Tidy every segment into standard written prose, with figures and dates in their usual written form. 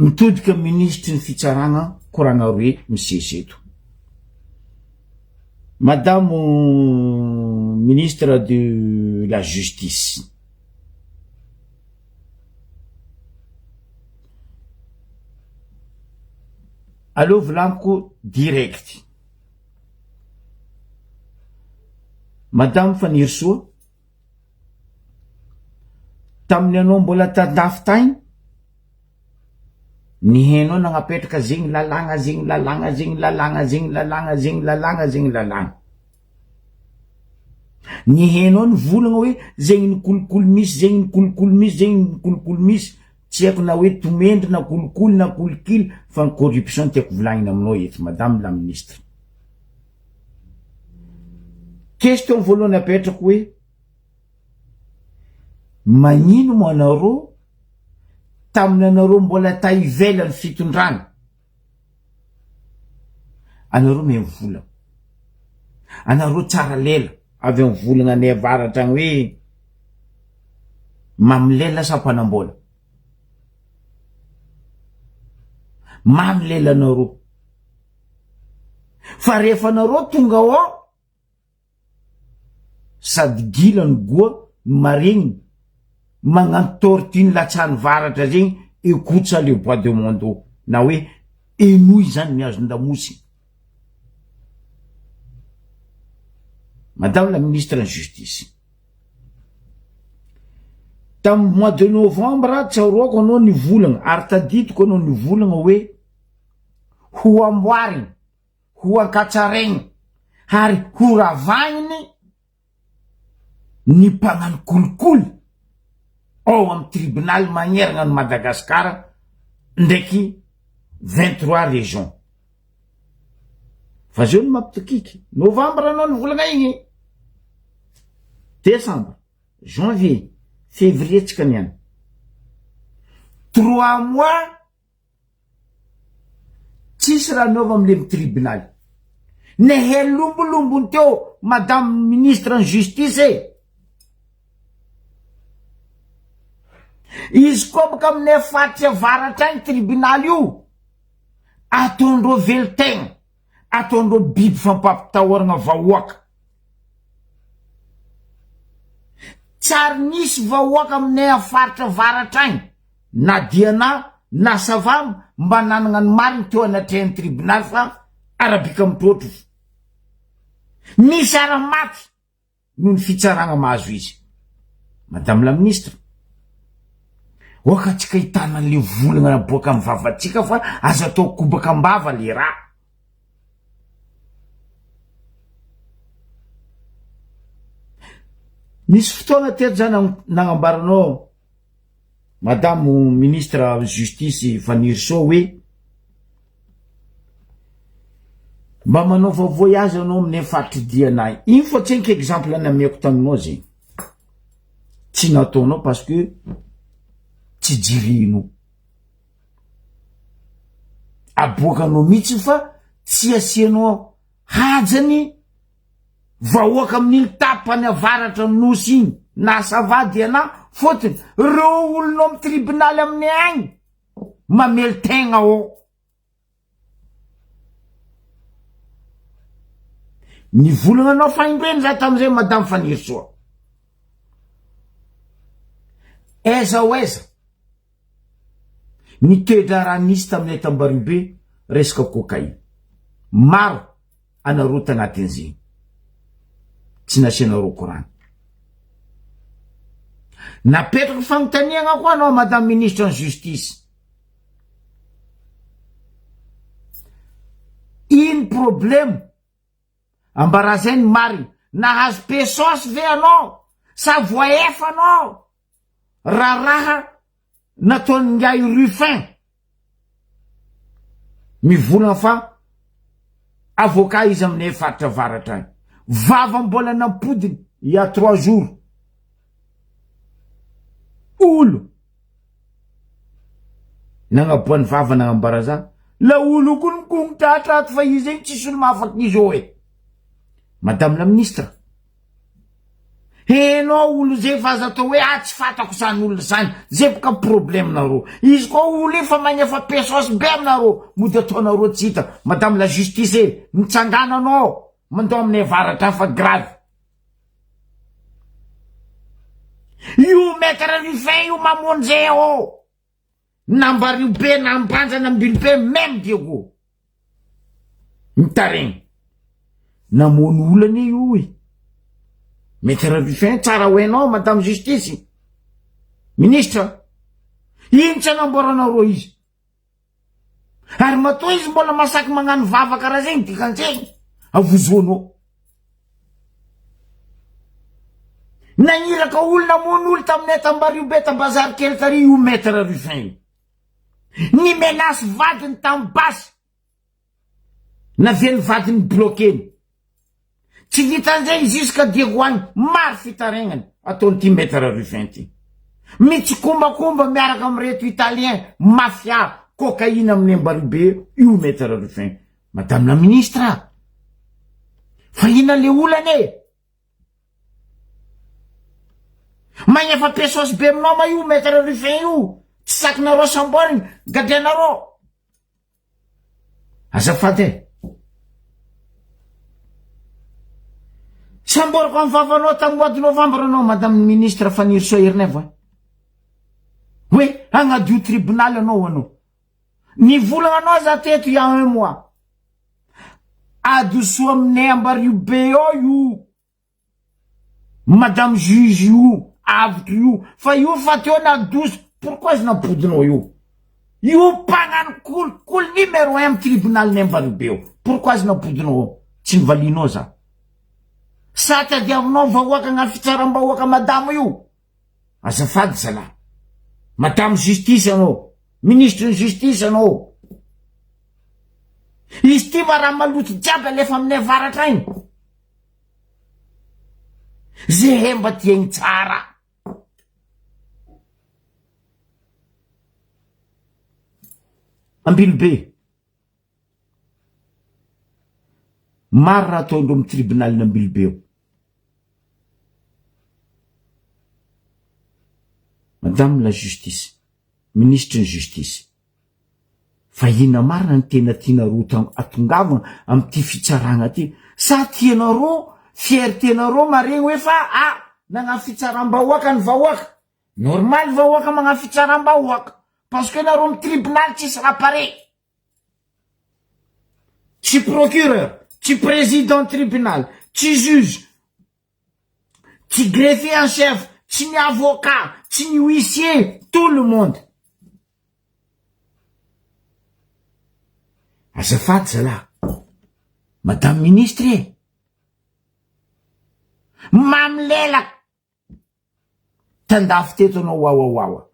Mitodika minisitry ny fitsaragna koragna roe misesy eto. Madamo ministre de la justice. Aleo volaniko direct. Madame Fanirisoa, tamin'ny anao mbola tandafy tagny, nihaino nagnapetraka zegny lalàgna zegny lalàgna zegny lalàgna zegny lalàgna zegny lalàgna zegny lalàgna. Nihaino nivolagna hoe zegny ny kolikoly misy zegny ny kolikoly misy zegny ny kolikoly misy, tsy haiko na hoe tomendry na kolikoly na kolikily fa ny corruption tiako volagnina aminao eto madame la ministre. Question voalohany apetrako hoe magnino moa anareo tamin'ny anareo mbola ta ivelan'ny fitondrana anareo memy vola anareo tsara lela avy amin'ny volagna any avaratra agny hoe mamy lela sa mpanambola mamy lela anareo Fa rehefa nareo tonga ao sady gila no goa no maregniny magnano tortue ny latsahany varatra zegny écoute ça le bois de mondo na hoe henoy zany ny azon-damosiny. Madame la ministre ny justice, tamin'ny mois de novembre tsaroako anao nivolagna ary tadidiko anao nivolagna hoe ho amboariny, ho ankatsarainy ary ho ravahiny ny mpagnano kolikoly ao amin'ny tribonaly magnerana an'i Madagasikara ndraiky 23 régions. Fa zeo no mampitokiky, novembre anao nivolagna igny, décembre, janvier, février tsika niany, trois mois Tsisy raha niova amle tribonaly. Nehe lombolombony teo madame ministre ny justice e! Izy koa boka aminay faritry avaratra agny tribonaly io ataondreo velon-tegna, ataondreo biby fampampitahoragna vahoaka. Tsary nisy vahoaka aminay a faritra avaratra agny na Diana na Savam mba nanagna ny marigny teo anatrehan'ny tribonaly fa arabika mitrotro fo. Misy ara maty noho ny fitsaragna mahazo izy. Madame la ministre, oka antsika hitana an'le volagna naboaka amin'ny vavantsika fa aza atao kobaka am-bava le raha. Nisy fotoagna teto zany nagnambaranao Madame ministre justice Fanirisoa hoe mba manaova voyage anao aminay faritry dianay iny fa tsy enky exemple namiako taminao zegny tsy nataonao parce que tsy jirihinao aboakanao mihitsy fa tsy asianao hajany Vahoaka amin'iny tapany avaratra ny nosy iny na sava dia na fotony reo olona ao amin'ny tribonaly aminay agny mamely tegna ao. Nivolagna anao fahendrena za tamizay madame Fanirisoa. Aiza ho aiza ny toe-draharaha nisy taminay Tambariobe resaka cocaïne. Maro anareo tagnatin'izegny tsy nasianareo koragna. Napetrako fagnontaniagna koa anao madame ministre ny justice. Ino problème? Ambarà zay ny marigny. Nahazo pesos ve anao sa voaefa anao? Raharaha nataon'ingahy Ruffin mivolagna fa avocat izy aminay faritra avaratra agny. Vava mbola nampodiny il y a trois jours. Olo nagnaboany vava nagnambara za la olo koa mikogno tratra ato fa izy zegny tsisy olo mahafaky izy eo e. Madame la ministre. Enao olo zay fa aza atao hoe ah tsy fatako zany olona zany, zay boka problème nareo. Izy koa olo io fa magnefa pesos be aminareo, mody ataonareo tsy hita. Madame la justice e, mitsangana anao, mandao aminay avaratra any fa grave. Io maître Rufin io mamonjy ô. Nambario be na Ambanja na Ambilobe même Diego. Mitaregny. Namono olona anie io e. Maître Rufin tsara ho hainao madame justice. Ministre. Ino tsy anamboaranareo izy? Ary matoa izy mbola masaky magnano vava karaha zegny dikan'zegny avozoanao. Nagniraka olo namono olo taminay tambario be tambazary kely tary io maître Rufin io. Ni menace vadiny tam basy. Navely vadiny bloqueny. Tsy vitan'izay jusqu'à Diego agny maro fitaregnana ataon'ity maître Rufin ty. Mitsikombakomba miaraka amin'ireto italien mafia cocaïne amin'ny Ambaribe io maître Rufin. Madame la ministre a! Fa inona le olana e? Magnefa pesos be aminao ma io maître Rufin io? Tsy sakinareo samborigny, gadrainareo. Azafady e! Samboriko amin'ny vavanao tamin'ny mois de novembre anao madame ministre Fanirisoa Ernaivo e! Hoe hagnadio tribunal anao anao. Nivolagna anao za teto il y a un mois. Adosoa aminay Ambariho be ao io. Madame juge io avotro io fa io fa teo nadoso pourquoi izy nampodinao io io mpagnano kolikoly numéro un am tribunal ny Ambaribe io pourquoi izy nampodinao io tsy nivalianao za sa tadiavinao vahoaka agnano fitsaram-bahoaka madame io azafady zalahy madame justice anao ministre ny justice anao izy ty ma raha maloto jiaby alefa aminay avaratra agny Zehe mba tiagny tsara. Ambilobe. Maro raha ataondreo amy tribunal Ambilobe ao. Madame la justice, ministre ny justice. Fa inona marina ny tena tianareo atongavana amin'ity fitsarana ty? Sa tianareo fierté-nareo maregny hoe fa ah nagnano fitsaram-bahoaka ny vahoaka? Normal vahoaka magnano fitsaram-bahoaka parce que nareo amy tribunal tsisy raha pare. Tsy procureur, tsy président tribunal, tsy juge, tsy greffier en chef, tsy ny avocat, tsy ny huissier, tout le monde. Azafady zalahy, madame ministre e! Mamy lelaka! Tandafy teto anao wawawawa.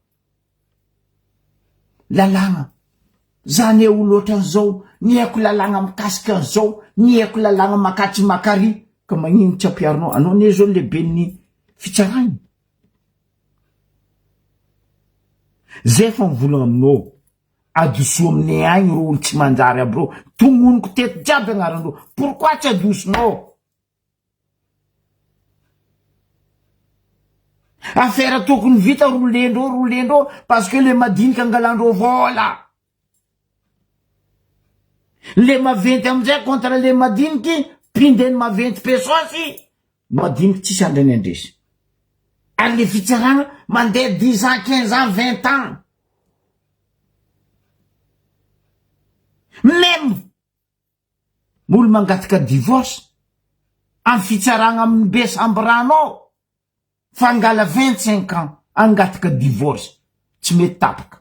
Lalàgna. Za ne olo ohatran'izao, ny haiko lalàgna mikasika an'izao, ny haiko lalàgna makatsy makary, ka magnino tsy ampiharinao? Anao ne zao lehiben'ny fitsaragna. Zay fa mivolagna aminao, adosoa aminay agny reo olo tsy manjary aby reo, tognoniko teto jiaby agnarandreo, pourquoi tsy adosonao? Affaire tokony vita roulendreo roulendreo parce que le madinika angalandreo vola. Le maventy amizay contre le madiniky pindeny maventy pesosy madiniky tsisy andrany andresy. Ary le fitsarana mandeha dix ans quinze ans vingt ans. Même Olo mangataka divorce am fitsaragna aminy be samby rano ao fa angala 25 ans angataka divorce tsy mety tapaka.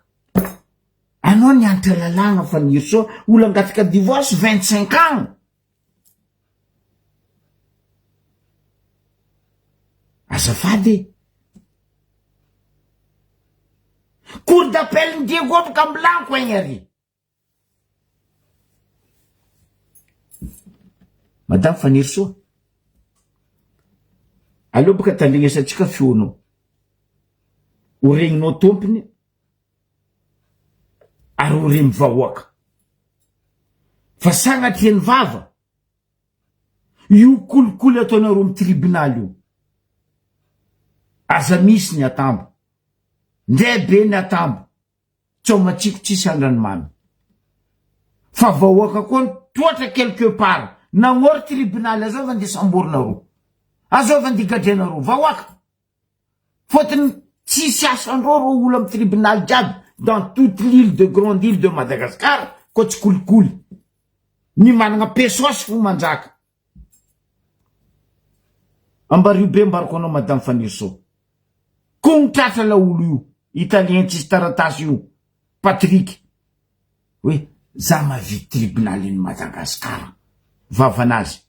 Anao nianatra lalàgna fa Fanirisoa olo angataka divorce 25 ans. Azafady e. Cour d'appel ny Diego boka ambilaniko agny ary. Madame Fanirisoa, aleo boka tandrignesantsika feonao, ho regninao tompony ary ho regny vahoaka, fa sagnatria ny vava, io kolikoly ataonareo amy tribunal io. Aza misy ny atambo. Ndray be ny atambo. Tsao matsiko tsisy andranomamy. Fa vahoaka koa nitoatra quelque part. Nagnôry tribunal azôva ndeha samborinareo. Azôva ndeha gadrainareo. Vahoaka. Fôtony tsisy asandreo reo olo am tribunal jiaby dans toute l'ile de grande ile de Madagascar koa tsy kolikoly. Ny managna pesos fo manjaka. Ambario be ambarako anao madame Fanirisoa. Kogno tratra laolo io italien tsisy taratasy io Patrick hoe za mahavita tribunal iny Madagascar vavanazy.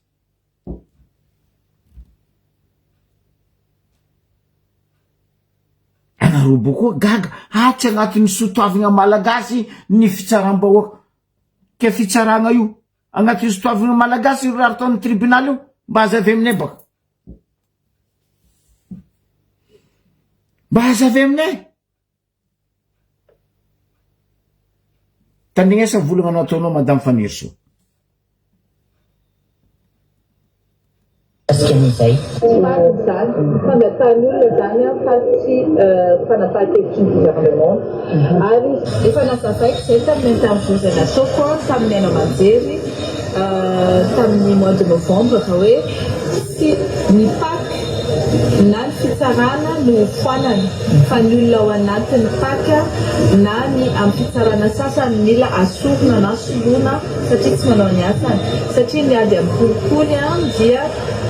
Anareo bokoa gaga ah tsy agnatin'ny sotoavigna malagasy ny fitsaram-bahoaka ke fitsaragna io Agnatin'ny sotoavina malagasy io raha ataon'ny tribunal io mba azavy aminay baka. Mba azavy aminay. Tandrignesa volagna anao ataonao madame Fanirisoa. Mikasika an'izay. Tsy marina izany. Fangatahan'ny olona izany fa tsy fanapahan-kevitry ny gouvernement. Ary efa nazavaiko izay tamin'ny interview izay nataoko tamin'ny haino aman-jery tamin'ny mois de novembre fa hoe tsy ny pac na ny fitsarana no hofoanana fa ny olona ao anatin'ny pac na ny amin'ny fitsarana sasany mila asorina na soloina satria tsy manao ny asany, satria ny ady amin'ny kolikoly dia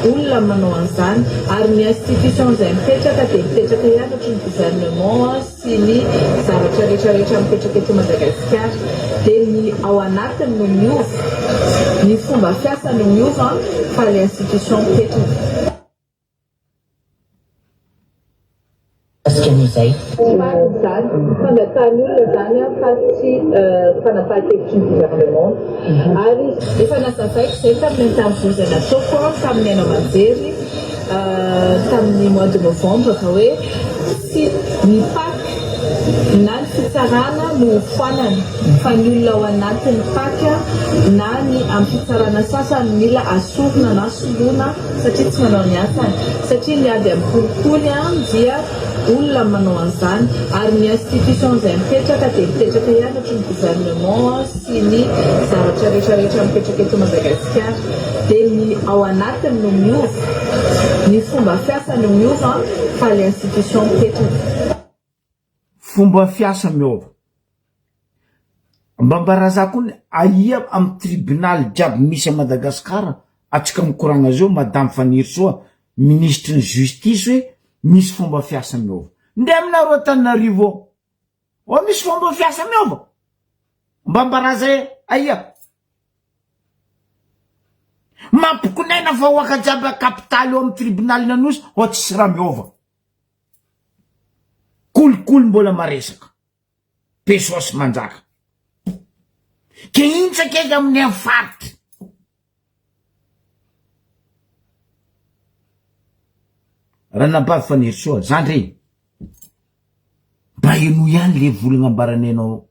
olona manao an'izany, ary ny institution izay mipetraka dia mipetraka ihany ohatry ny gouvernement sy ny zavatra rehetra rehetra mipetraka eto Madagasikara, dia ny ao anatiny no miova, ny fomba fiasa no miova fa ilay institution mipetraka. Mikasika an'izay. Tsy marina izany. Fangatahan'ny olona izany fa tsy fanapahan-kevitry ny gouvernement. Ary efa nazavaiko izay tamin'ny interview izay nataoko tamin'ny haino aman-jery tamin'ny mois de novembre fa hoe tsy ny pac na ny fitsarana no hofoanana fa ny olona ao anatin'ny pac na ny amin'ny fitsarana sasany mila asorina na soloina satria tsy manao ny asany, satria ny ady amin'ny kolikoly dia olona manao an'izany, ary ny institution izay mipetraka dia mipetraka ihany ohatry ny gouvernement sy ny zavatra rehetra rehetra mipetraka eto Madagasikara, dia ny ao anatiny no miova, ny fomba fiasa no miova fa ilay institution mipetraka. Fomba fiasa miova. Mba ambaraza koa ny aia am tribunal jiaby misy a Madagascar atsika mikoragna zao madame Fanirisoa minisitry ny justice hoe misy fomba fiasa miova. Ndeha aminareo Antananarivo ao. Ao misy fomba fiasa miova? Mba ambaraza aia? Mampikonaina vahoaka jiaby a capitale ao am tribunal n'Anosy ao tsisy raha miova. Kolikoly mbola maresaka. Pesos manjaka. Ke intsa keky amin'ny am faritra. Ranabavy Fanirisoa, zandry e. Mba henoy ihany le volagna ambaranay anao.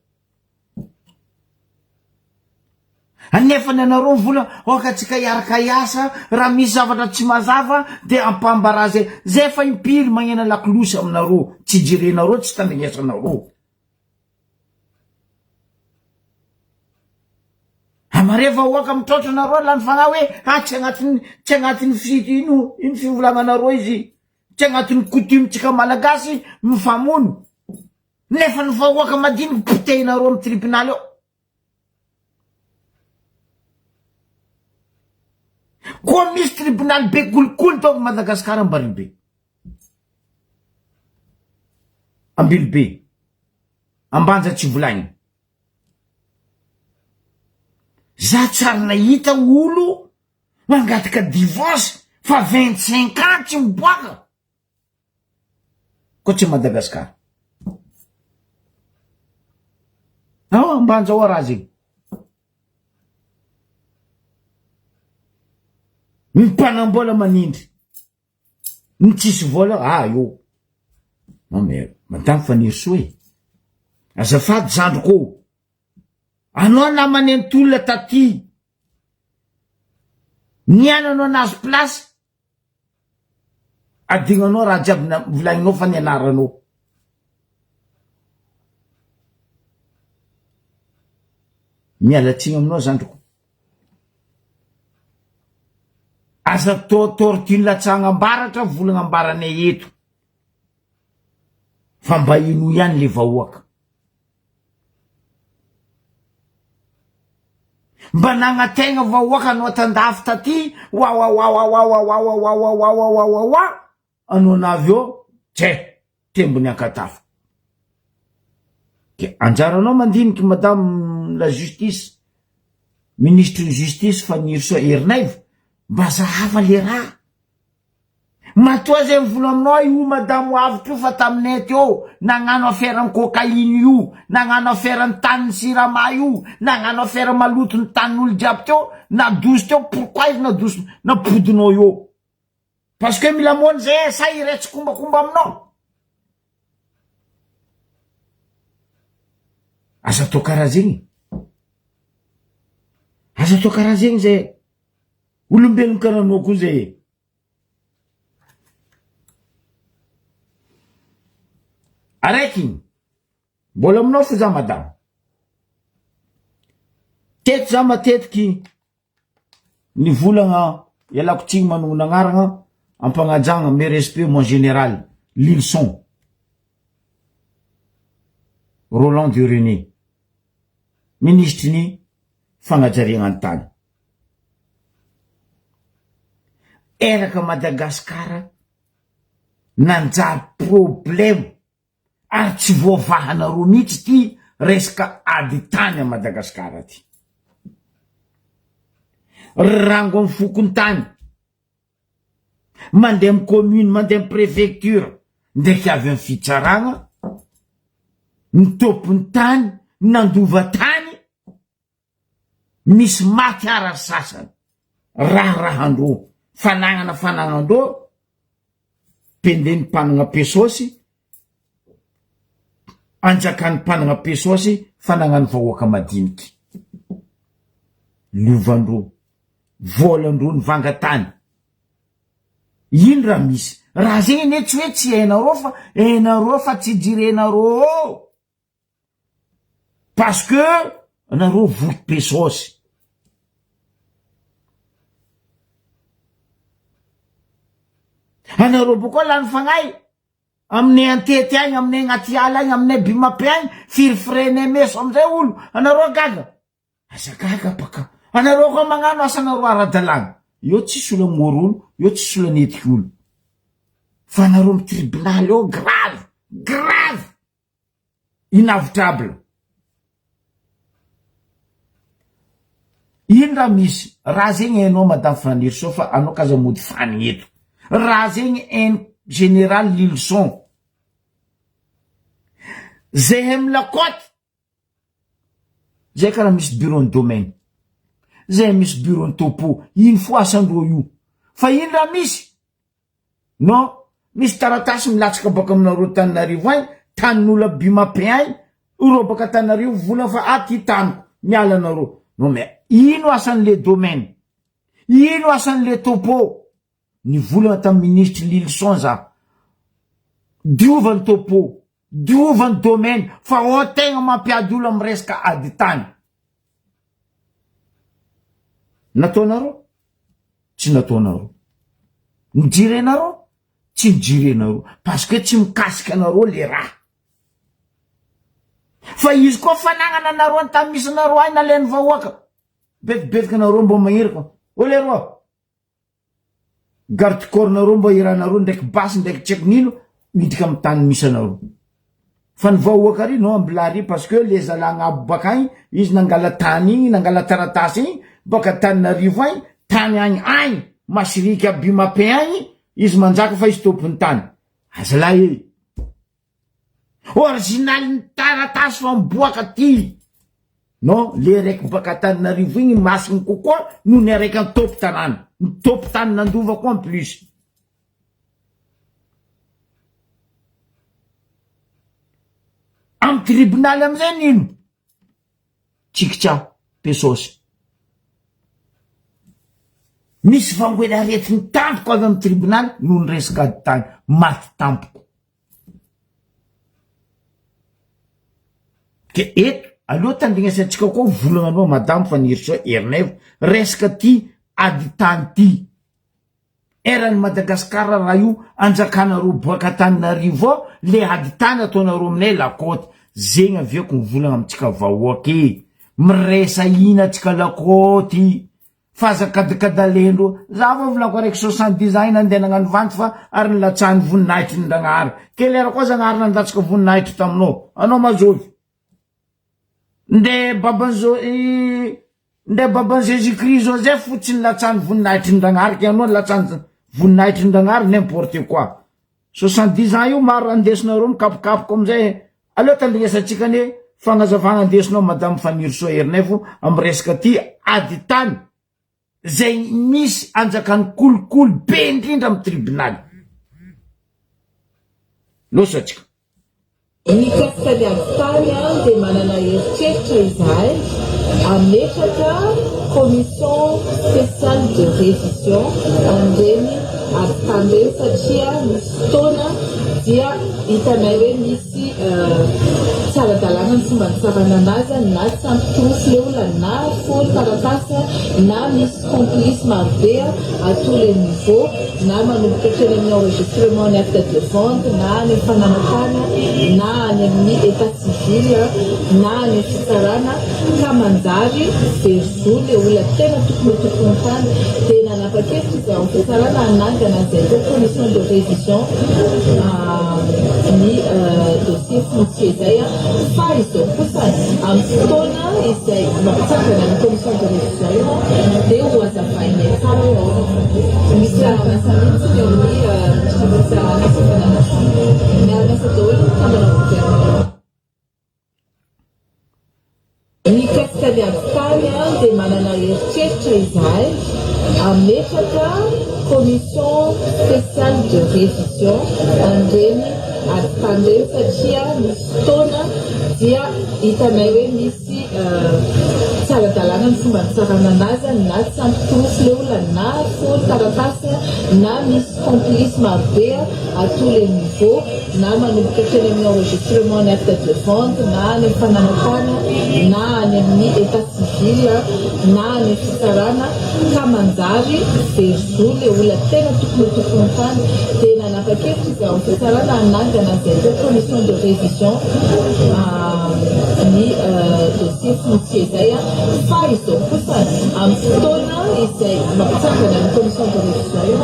Anefa ny anareo mivola aoka antsika hiaraka hiasa, raha misy zavatra tsy mazava de ampambara zay, zay efa impiry magnena lakolosy aminareo, tsy jerenareo tsy tandrignesanareo. Amare vahoaka mitraotra anareo lany fagnahy hoe ah tsy agnatin'ny tsy agnatin'ny fi ino ino fivolagnanareo izy, tsy agnatin'ny coutume tsika malagasy mifamono, nefa ny vahoaka madiniky potehinareo amy tribunal eo. Koa misy tribonaly be kolikoly tao Madagascar Ambaribe. Ambilobe. Ambanja tsy volaigny. Za tsary nahita olo mangataka divorce fa 25 ans tsy miboaka. Koa tsy Madagascar. Ao ambanja ao raha zegny. Ny mpanambola manindry. Ny tsisy vola ah io. Non mais madame Fanirisoa e. Azafady zandriko ô. Anao namany antolona taty. Niaina anao nahazo place. Adignanao raha jiaby volagninao fa nianaranao. Miala tsiny aminao zandriko. Aza atao tortue latsahagna-baratra volagna ambaranay eto. Fa mba inoa ihany le vahoaka. Mba nagnategna vahoaka anao tandafy taty wawawawawawawawawawawawawa anao navy eo tse tembony ankatafo. Ke anjaranao mandiniky madame la justice, ministre ny justice Fanirisoa Ernaivo mba zahava le raha. Matoa zay mivola aminao io madamo avotra io fa taminay teo nagnano affaire ny cocaïne io, nagnano affaire ny tanin'ny sirama io, nagnano affaire maloto ny tanin'olo jiaby teo, nadoso teo, pourquoi izy nadoso nampodinao eo? Parce que mila mony zay sa iray tsikombakomba aminao? Aza atao karaha zegny, aza atao karaha zegny zay. Olombelogno karaha anao koa zay e. Araiky igny, mbola aminao fo za madama. Teto za matetiky nivolagna, ialako tsiny manognona agnaragna, ampagnajagna, mes respects mon général Lilson Roland de René, minisitry ny fagnajariagna ny tany. Eraka Madagascar nanjary problème ary tsy voavahanareo mihitsy ty resaka ady tany a Madagascar ty. Rango am fokontany, mandeha am commune, mandeha am préfecture, ndraiky avy am fitsaragna, ny tompony tany nandova tany Misy maty ara sasany raharahandreo fanagnana fanagnandreo pendeny mpanagna pesosy anjakany mpanagna pesosy fanagnany vahoaka madiniky lovandreo volandreo nivanga tany ino raha misy raha zegny anie tsy hoe tsy hainareo fa hainareo fa tsy jirenareo. Parce que anareo voky be saosy. Anareo bokoa lany fagnahy aminay antety agny, aminay agnaty ala agny, aminay bimapy agny, firifirene meso amizay olo, anareo gaga. Aza gaga baka. Anareo koa magnano asanareo ara-dalàna. Eo tsisy olo hamory olo, eo tsisy olo hanetiky olo. Fa anareo amy tribonaly eo grave, grave. Inavitable. Ino raha misy? Raha zegny hainao madame Fanirisoa fa anao k'aza mody fanigny eto. Raha zegny hainy général Lilison. Zahay amy la côte, zay karaha misy bureau ny domaine, zay misy bureau ny topo, ino fo asandreo io. Fa ino raha misy? Non, misy taratasy milatsaka baka aminareo Antananarivo agny, tanin'olo à Bimapin agny, ireo baka Antananarivo vola fa ah ty taniko, miala anareo. Non mais ino asan'le domaine? Ino asan'le topo? Nivolagna tamin'ny ministre Lilison za, diova ny topo, diova ny domaine, fa ao tegna mampiady olo amy resaka ady tany. Nataonareo? Tsy nataonareo. Nijerenareo? Tsy nijerenareo. Parce que tsy mikasika anareo le raha. Fa izy koa fanagnana anareo an-tany misy anareo any nalain'ny vahoaka. Betibetiky anareo mba magnery fa. Ô leroa. Garde corps nareo mba iranareo ndraiky basy ndraiky tsy haiko nino miditra amy tany misy anareo. Fa ny vahoaka ary non mbla ary parce que le zalahy agnabo bakagny izy nangala tany igny nangala taratasy igny baka Antananarivo agny tany agny agny masirika Bimapin agny izy manjaka fa izy tompony tany. Azalahy e! Original ny taratasy fa miboaka aty. Non, le raiky baka Antananarivo igny masiny kokoa noho ny araiky an-topy tanàna. Ny topy tany nandova koa en plus. Amy tribonaly amizay nino? Tsikitsa, pesosy. Misy vangoely aretigny tampoko avy amin'ny tribonaly noho ny resaka ady tany. Maty tampoko. Ke eto, aleo tandrignasantsika koa volagna anao madame Fanirisoa Ernaivo resaka ty ady tany ty. Eran'i Madagascar raha io anjakanareo boaka Antananarivo ao le ady tany ataonareo aminay la côte zegny aviako mivolagna amintsika vahoaka e! Miresa hina atsika la côte fa aza kadikadalendreo za vao volako araiky 70 ans nandeha nagnano vanty fa ary nilatsahan'ny voninahitry ny Ndragnahary ke lera koa Zagnahary nandatsaka voninahitry taminao anao mazovy Nde baban'i zo nde baban'i Jésus Christ Joseph fo tsy nilatsahany voninahitry ny Ragnahary ke anao nilatsahany voninahitry ny Ragnahary n'importe quoi. 70 ans io maro andesinareo mikapokapoka amizay aleo tandrignesantsika anie fagnazavagna andesinao madame Fanirisoa Ernaivo am resaka ty ady tany zay misy anjakan'ny kolikoly be indrindra am tribonaly. Loso atsika. Mikasika ny ady tany dia manana eritreritra izahay hametraka commission spéciale de révision an'ireny ady tany ireny satria misy fotoana dia hitanay hoe misy tsy ara-dalàna ny fomba nitsarana anazy na tsy ampy porofo ilay olona na faux ny taratasy na misy complice marobe à tous les niveaux na manomboka hatreny amin'ny enregistrement ny acte de vente na any amin'ny fananan-tany na any amin'ny état civil na any amin'ny fitsarana ka manjary very zo ilay olona tena tokony ho tompon'ny tany dia nanapa-kevitra izy ao amin'ny fitsarana hanangana an'izay atao commission de révision ny dossier foncier izay fa izao kosa amin'ny fotoana izay mampitsangana ny commission de révision io dia ho hazavainay tsara hoe ahoana ny fandeha. Misy fiaraha-miasa mihitsy eo amin'ny minisitry ny fitsarana sy fananana. Miara-miasa daholo ny mpikambana ao gouvernement. Mikasika ny ady tany dia manana eritreritra izahay hametraka commission spéciale de révision an'ireny ady tany ireny satria misy fotoana dia hitanay hoe misy tsy ara-dalàna ny fomba nitsarana anazy na tsy ampy porofo ilay olona na faux ny taratasy na misy complice marobe à tous les niveaux na manomboka hatreny amin'ny enregistrement ny acte de vente na any amin'ny fananan-tany na any amin'ny état civil na any amin'ny fitsarana ka manjary very zo ilay olona tena tokony ho tompon'ny tany dia nanapa-kevitra izy ao amin'ny fitsarana hanangana an'izay atao commission de révision ny dossier foncier izay fa izao kosa amin'ny fotoana izay mampitsangana ny commission de révision io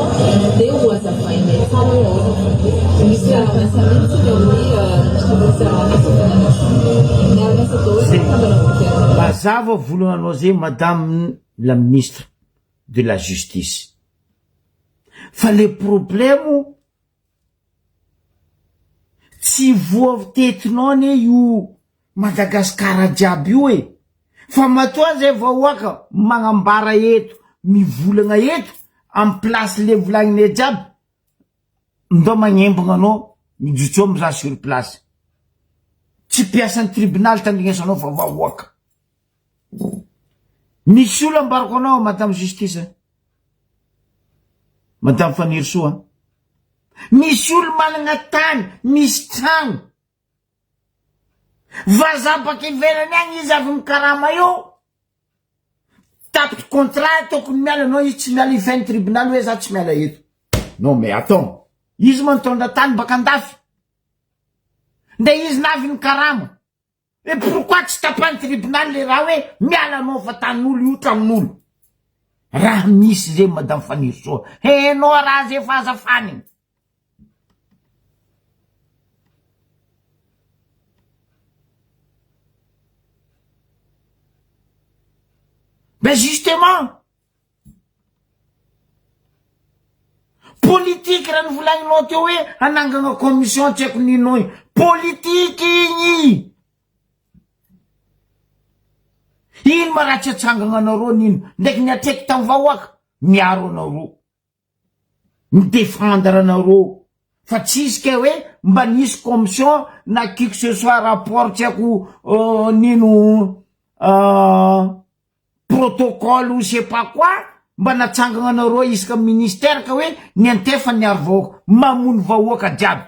dia ho hazavainay tsara hoe ahoana ny fandeha. Misy fiaraha-miasa mihitsy eo amin'ny minisitry ny fitsarana sy fananana. Miara-miasa daholo ny mpikambana ao gouvernement. Mazava volonanao zay madame la ministre de la justice fa le problème tsy voatetinao anie io Madagascar jiaby io e! Fa matoa zay vahoaka magnambara eto mivolagna eto am place le volagninay jiaby ndao magnembagna anao mijotsoa mizaha sur place tsy mpiasan'ny tribunal tandrignesanao fa vahoaka misy olo ambarako anao madame justice madame Fanirisoa misy olo managna tany misy tragno Vazaha baka ivelany agny izy avy mikarama eo, tapitry contrat tokony miala anao izy tsy miala hifainy tribunal hoe za tsy miala eto. Non mais attends, izy ma nitondra tany baka andafy, nde izy navy nikarama, et pourquoi tsy tapahiny tribunal le raha hoe miala anao fa tanin'olo io tranon'olo. Raha misy zegny madame Fanirisoa, henao raha zay fa aza fanigny. Mais justement, politique raha novolagninao teo hoe hanangana commission tsy haiko nino iny, politique igny. Ino ma raha tsy atsangana anareo nino, ndraiky niatreky tamin'ny vahoaka, miaro anareo. mi-defendre anareo fa tsisy ke hoe mba nisy commission na qui que ce soit rapport tsy haiko nino protocole ou sais pas quoi. mba natsangagna anareo isaka ministère ka hoe niantefa niaro vahoaka mamono vahoaka jiaby.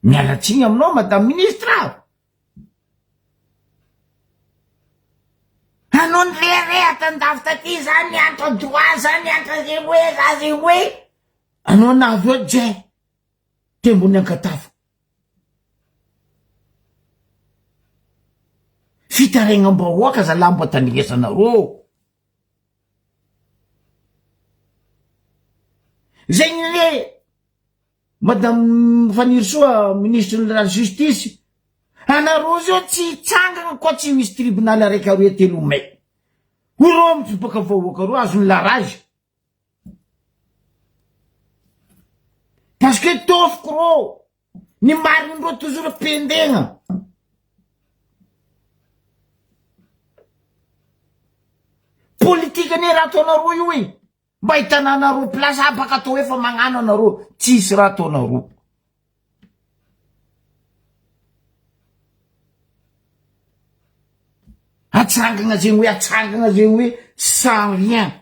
Miala tsiny aminao madame ministre a! Anao nirehareha tandafy taty za niantra droit za niantra zegny hoe za zegny hoe anao navy eo dje tembony ankatafo. Fitarainam-bahoaka zalahy mba tandrignesanareo. Zegny le Madame Fanirisoa ministre de la justice, anareo zao tsy hitsangana koa tsy misy tribunal araiky aroe telo mai. Ho reo mitobaka vahoaka reo azon'ny la rage. Parce que tofoko reo, ny mariny reo toujours pendegna. Politique anie raha ataonareo io e. Mba hitananareo place afaka atao hoe fa magnano anareo tsisy raha ataonareo. Atsangana zegny hoe atsangana zegny hoe sans rien.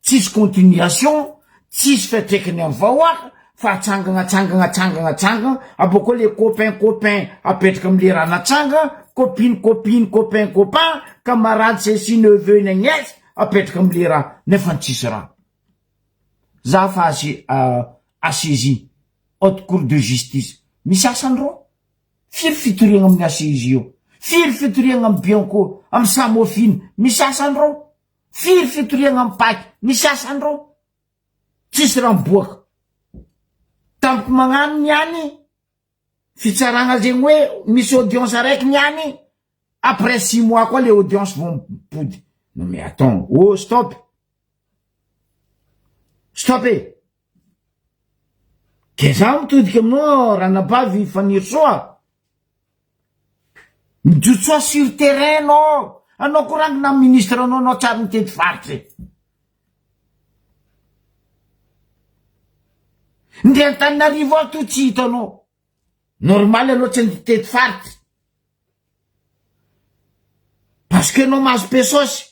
Tsisy continuation, tsisy fiantraikany amin'ny vahoaka fa atsangana atsangana atsangana atsangana abôkeo le copain copain apetraka amle raha natsangana, copine copine copain copain, camarade ceci neveu na nièce Apetraka amle raha nefa tsisy raha. Za fa HCJ, haute cour de justice, misy asany reo? Firy fitoriagna amin'ny HCJ io? Firy fitoriagna amin'ny Bianco, amin'ny Samofina, misy asany reo? Firy fitoriagna amin'ny Pac, misy asany reo? Tsisy raha miboaka. Tampoky magnano niany Fitsaragna zegny hoe misy audience araiky niany après 6 mois koa le audience vao mipody. Non mais attends, oh stop! Stop e! Ke za mitodika aminao ranabavy Fanirisoa, mijotsoa sur terrain anao, anao koa rangy na ministre anao anao tsary mitety faritra e. Ndry Antananarivo ao to tsy hitanao. Normal anao tsy andeha hitety faritra. Parce que anao mahazo pesos.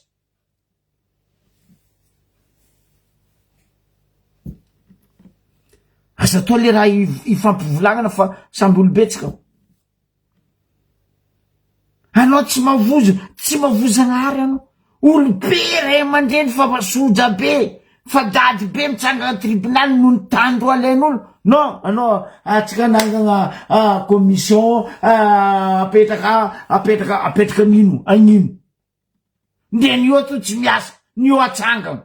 Aza atao le raha ifampivolagnana fa samby olobetsaka. Anao tsy mavozo, tsy mavozanahary anao. Olobe ray aman-dreny fa soja be, fa dady be mitsangana tribunal noho ny tandro alain'olo. Non, anao atsika anangana commission apetraka, apetraka, apetraka an'ino, an'ino. Nde ny eo to tsy miasa, ny eo atsangana.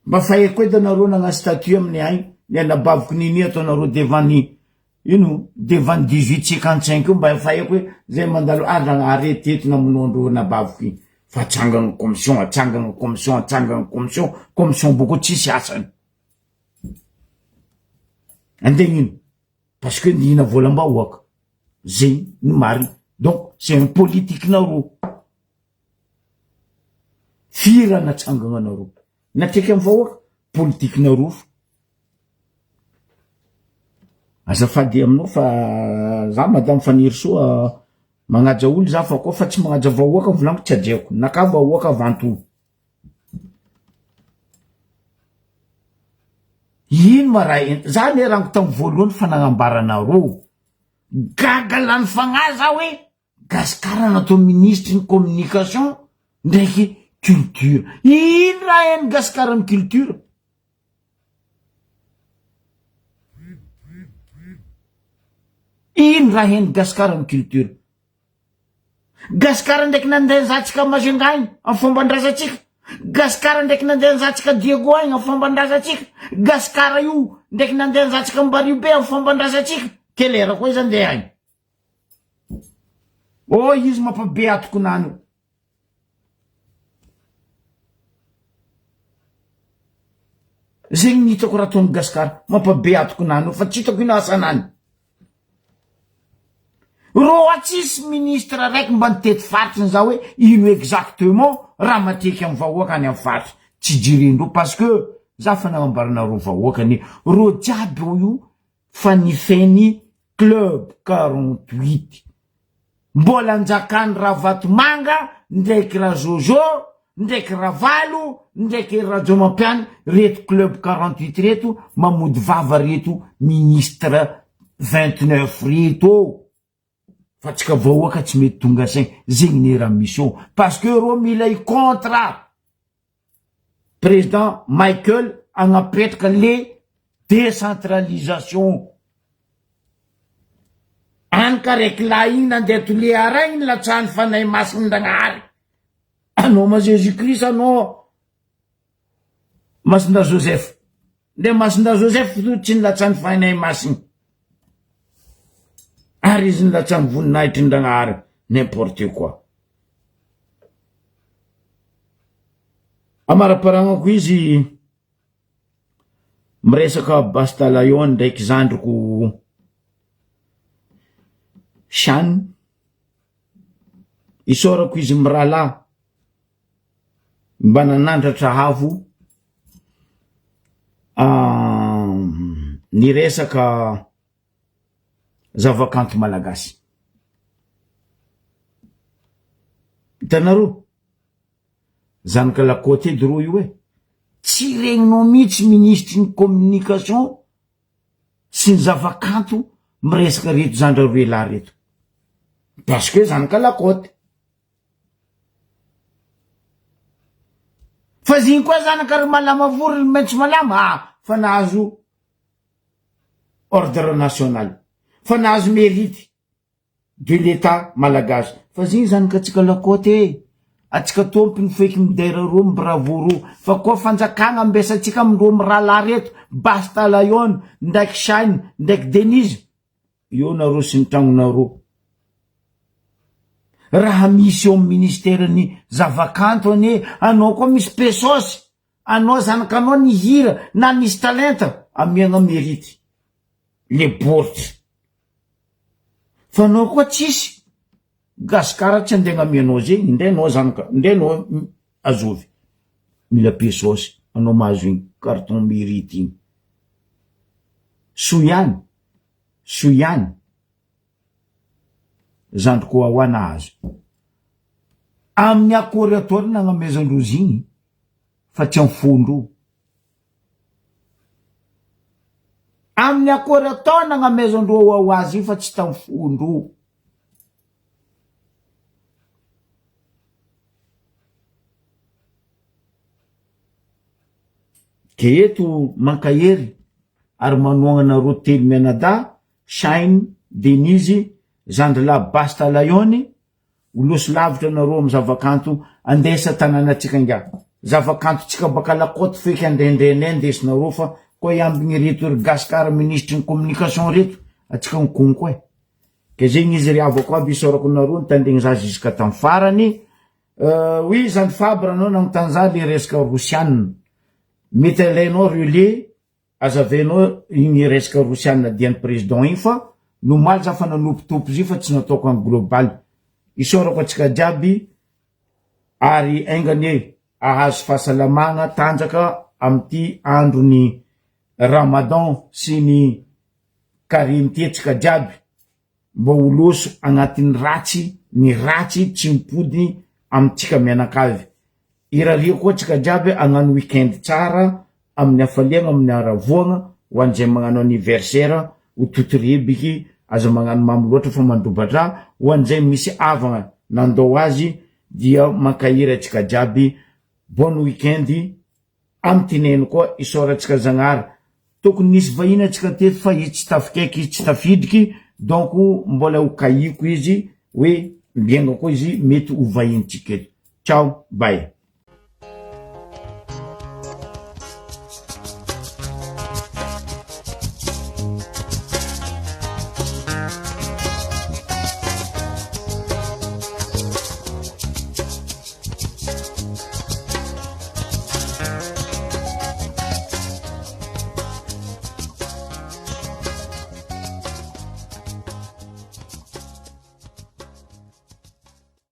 Mba fa haiko edy anareo nagnano statut amin'ny ahy ny anabaviko Nini ataonareo devant ny ino devant ny 18 55 io mba fa haiko hoe zay mandalo ah Zagnahary e teto namonoandreo anabaviko iny fa atsangagna commission atsangagna commission atsangagna commission commission boko tsisy asany andeha ino parce que nihina volam-bahoaka zegny ny marina donc c'est un politique nareo firy raha natsangana nareo natreka amy vahoaka politique nareo fo azafady aminao fa za madame Fanirisoa magnaja olo za fa koa fa tsy magnaja vahoaka volaniko tsy hajaiko naka vahoaka avant tout Ino ma raha ent za anie rango tam voalohany fa nagnambaranareo gaga lany fagnahy za hoe gasikara natao ministry ny communication ndraiky culture ino raha hainy gasikara am culture ino raha hainy gasikara am culture Gasikara ndraiky nandeha nizaha-tsika Majunga agny am fomban-drazantsika. Gasikara ndraiky nandeha nizaha-tsika Diego agny am fomban-drazantsika. Gasikara io ndraiky nandeha nizaha-tsika Ambaribe be am fomban-drazantsika. Quelle heure koa izy andeha agny? Oh izy mampabe atokonany io. Zegny ny hitako raha ataon'i Gasikara, mampabe atokonany io fa tsy hitako ino asanany. Roa tsisy ministre raiky mba nitety faritry ny za hoe ino exactement raha mateky am vahoaka any am faritry tsy jerendreo parce que za fa nagnambaranareo vahoaka anie reo jiaby eo io. fa nifehy club 48. Mbola anjakany Ravatomanga ndraiky Rajojo ndraiky Ravalo ndraiky Rajaomampiany reto club 48 reto mamody vava reto ministre 29 reto ô! Fa tsika vahoaka tsy mety tonga saigny zegny ne raha misy eo parce que reo mila hi contre président Michael agnapetraka le décentralisation any ka raiky lahy igny nandeha Toliara igny nilatsahan'ny fanahy masin'ny Ndragnahary anao ma Jésus Christ anao Masindahy Joseph Ndre Masindahy Joseph no tsy nilatsahan'ny Fanahy Masina ary izy nilatsahan'ny voninahitry ny Ndragnahary n'importe quoi. Amaramparagnako izy miresaka Basta Lion ndraiky zandriko Shan, isaorako izy mirahalahy Mba nanandratra avo ny resaka zavakanto malagasy. Hitanareo? Zanaka lakôty edy rô io e! Tsy regninao mihitsy minisitry ny communication sy ny zavakanto miresaka reto zandry roelahy reto. Parce que zanaka lakôty. Fa zigny koa zanaka ry malama vory ry maitso malama ah fa nahazo ordre national fa nahazo mérite de l'etat malagasy fa zigny zanaka atsika lakôty e atsika tompony feky midera rô mi-bravo rô fa koa fanjakagna ambesantsika amindrô mirahalahy reto basta lion ndraiky shine ndraiky denise Eo nareo sy ny tragnonareo. Raha misy eo amin'ny ministeran'ny zavakanto anie anao koa misy pesos, anao zanakanao nihira na nisy talenta, amiagna mérite le baoritra. Fa anao koa tsisy, gasikara tsy andeha agnamianao zegny, ndre anao zanaka, ndre anao azovy. Mila pesos anao mahazo igny carton mérite igny. Soa ihany. Soa ihany zandriko Wawa nahazo. Amin'ny akory ataony nagnamezan-drozy igny fa tsy amin'ny fon-drô. Amin'ny akory atao nagnamezan-drô Wawa azy igny fa tsy tamin'ny fon-drô. Ke eto mankahery ary manohagna anareo telo mianadahy, Shine, Denise, zandrilahy Basta Lion, ho losy lavitra anareo am zavakanto andesa tanànatsika ingahy. Zavakanto tsika baka la côte feky andrendrenay andesinareo fa koa hiambigny reto ry Gascar minisitry ny communication reto atsika mikonko e. Ke zegny izy ry havako aby isaorako anareo nitandregny za jusqu'à tam farany. Oui zandry Fabre anao nanontany za le resaka rosiana mety alainao relais azavainao igny resaka rosiana dian'ny président igny fa ny omaly za fa nanopitopy izy io fa tsy nataoko en global isaorako antsika jiaby ary enga anie ahazo fahasalamagna tanjaka amity andron'ny ramadan sy ny karemy ty antsika jiaby Mba ho loso agnatin'ny ratsy ny ratsy tsy mipody amintsika mianakavy. Irariako koa antsika jiaby hagnano week-end tsara amin'ny hafaliagna amin'ny haravoagna ho an'izay magnano anniversaire ho totorebiky aza magnano mamy loatra fa mandroba-draha ho an'izay misy havagna nandao azy dia mankahery antsika jiaby bonne week-end Amty neny koa isaorantsika Zagnahary tokony nisy vahiny antsika teto fa izy tsy tafikaiky izy tsy tafidriky donc mbola ho kahiko izy hoe mbienga koa izy mety ho vahintsika eto ciao bye.